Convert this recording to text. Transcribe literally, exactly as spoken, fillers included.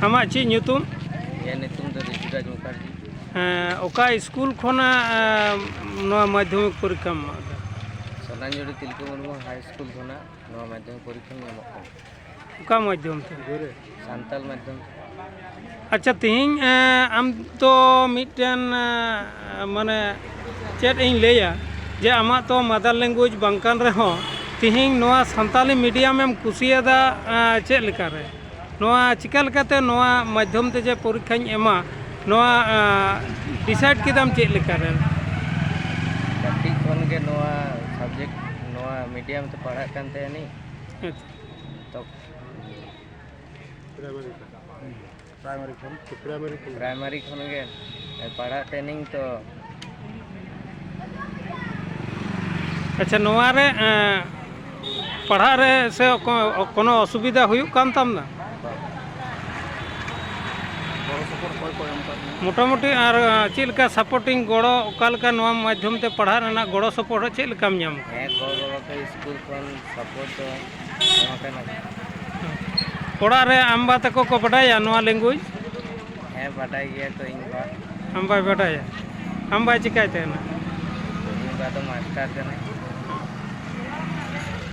ᱟᱢᱟᱜ ᱪᱮᱫ ᱧᱩᱛᱩᱢ? ᱤᱧᱟᱹᱜ ᱧᱩᱛᱩᱢ ᱫᱚ ᱨᱤᱛᱩᱨᱟᱡᱽ ᱢᱩᱠᱷᱟᱨᱡᱤ᱾ ᱦᱮᱸ, ᱚᱠᱟ ᱥᱠᱩᱞ ᱠᱷᱚᱱᱟᱜ, ᱮᱸ, ᱱᱚᱣᱟ ᱢᱟᱫᱽᱫᱷᱚᱢᱤᱠ ᱯᱚᱨᱤᱠᱠᱷᱟᱢ ᱮᱢ ᱮᱫᱟ? ᱥᱚᱱᱟᱧᱡᱩᱲᱤ ᱛᱤᱞᱠᱟᱹ ᱢᱩᱨᱢᱩ ᱦᱟᱭ ᱥᱠᱩᱞ ᱠᱷᱚᱱᱟᱜ ᱱᱚᱣᱟ ᱢᱟᱫᱽᱫᱷᱚᱢᱤᱠ ᱯᱚᱨᱤᱠᱠᱷᱟᱧ ᱮᱢᱚᱜ ᱠᱟᱱᱟ᱾ ᱚᱠᱟ ᱢᱟᱫᱽᱫᱷᱚᱢ ᱛᱮ? ᱥᱟᱱᱛᱟᱞ ᱢᱟᱫᱽᱫᱷᱚᱢ ᱛᱮ᱾ ᱟᱪᱪᱷᱟ, ᱛᱮᱦᱮᱧ, ᱮᱸ, ᱟᱢ ᱫᱚ ᱢᱤᱫᱴᱮᱱ, ᱮᱸ, ᱢᱟᱱᱮ, ᱪᱮᱫ ᱤᱧ ᱞᱟᱹᱭᱟ, ᱡᱮ ᱟᱢᱟᱜ ᱛᱚ mother language ᱵᱟᱝ ᱠᱟᱱ ᱨᱮᱦᱚᱸ, ᱛᱮᱦᱮᱧ ᱱᱚᱣᱟ ᱥᱟᱱᱛᱟᱞᱤ medium ᱮᱢ ᱠᱩᱥᱤᱭᱟᱫᱟ, ᱮᱸ, ᱪᱮᱫ ᱞᱮᱠᱟᱨᱮ? ᱱᱚᱣᱟ ᱪᱤᱠᱟ ᱞᱮᱠᱟᱛᱮ ᱱᱚᱣᱟ ᱢᱟᱫᱽᱫᱷᱚᱢ ᱛᱮ ᱡᱮ ᱯᱚᱨᱤᱠᱠᱷᱟᱧ ᱮᱢᱟ, ᱱᱚᱣᱟ, ᱟᱸ, decide ᱠᱮᱫᱟᱢ ᱪᱮᱫ ᱞᱮᱠᱟᱨᱮ? ᱠᱟᱹᱴᱤᱡ ᱠᱷᱚᱱ ᱜᱮ ᱱᱚᱣᱟ subject, ᱱᱚᱣᱟ medium ᱛᱮ ᱯᱟᱲᱦᱟᱜ ᱠᱟᱱ ᱛᱟᱦᱮᱱᱤᱧ᱾ ᱟᱪᱪᱷᱟ᱾ ᱛᱚ, ᱯᱨᱟᱭᱢᱟᱨᱤ ᱠᱷᱚᱱ, ᱯᱨᱟᱭᱢᱟᱨᱤ ᱠᱷᱚᱱ᱾ ᱯᱨᱟᱭᱢᱟᱨᱤ ᱠᱷᱚᱱ ᱜᱮ ᱯᱟᱲᱦᱟᱜ ᱛᱟᱦᱮᱱᱤᱧ ᱛᱚ᱾ ᱟᱪᱪᱷᱟ, ᱱᱚᱣᱟ ᱨᱮ, ᱮᱸ, ᱯᱟᱲᱦᱟᱜ ᱨᱮ ᱥᱮ ᱠᱚ-, ᱠᱳᱱᱳ ᱚᱥᱩᱵᱤᱫᱷᱟ ᱦᱩᱭᱩᱜ ᱠᱟᱱ ᱛᱟᱢ ᱫᱟ? ᱜᱚᱲᱚ ᱥᱚᱯᱚᱦᱚᱫ ᱚᱠᱚᱭ ᱠᱚ ᱮᱢ ᱠᱟᱫ ᱢᱮᱭᱟ? ᱢᱚᱴᱟᱢᱩᱴᱤ ᱟᱨ, ᱟᱸ, ᱪᱮᱫ ᱞᱮᱠᱟ supporting ᱜᱚᱲᱚ, ᱚᱠᱟ ᱞᱮᱠᱟ ᱱᱚᱣᱟ ᱢᱟᱫᱽᱫᱷᱚᱢ ᱛᱮ ᱯᱟᱲᱦᱟᱜ ᱨᱮᱱᱟᱜ ᱜᱚᱲᱚ ᱥᱚᱯᱚᱦᱚᱫ ᱪᱮᱫ ᱞᱮᱠᱟᱢ ᱧᱟᱢ ᱠᱟᱫᱟ? ᱦᱮᱸ, ᱜᱚ ᱵᱟᱵᱟ ᱠᱚ ᱥᱠᱩᱞ ᱠᱷᱚᱱ support ᱫᱚ ᱮᱢ ᱟᱠᱟᱱᱟ᱾ ᱚᱲᱟᱜ ᱨᱮ ᱟᱢ ᱵᱟ ᱛᱟᱠᱚ ᱠᱚ ᱵᱟᱰᱟᱭᱟ ᱱᱚᱣᱟ language? ᱦᱮᱸ, ᱵᱟᱰᱟᱭ ᱜᱮᱭᱟ ᱠᱚ ᱤᱧ ᱵᱟ᱾ ᱟᱢ ᱵᱟᱭ ᱵᱟᱰᱟᱭᱟ? ᱟᱢ ᱵᱟᱭ ᱪᱤᱠᱟᱹᱭ ᱛᱟᱦᱮᱱᱟ? ᱤᱧ ᱵᱟ ᱫᱚ ᱢᱟᱥᱴᱟᱨ ᱠᱟᱱᱟᱭ᱾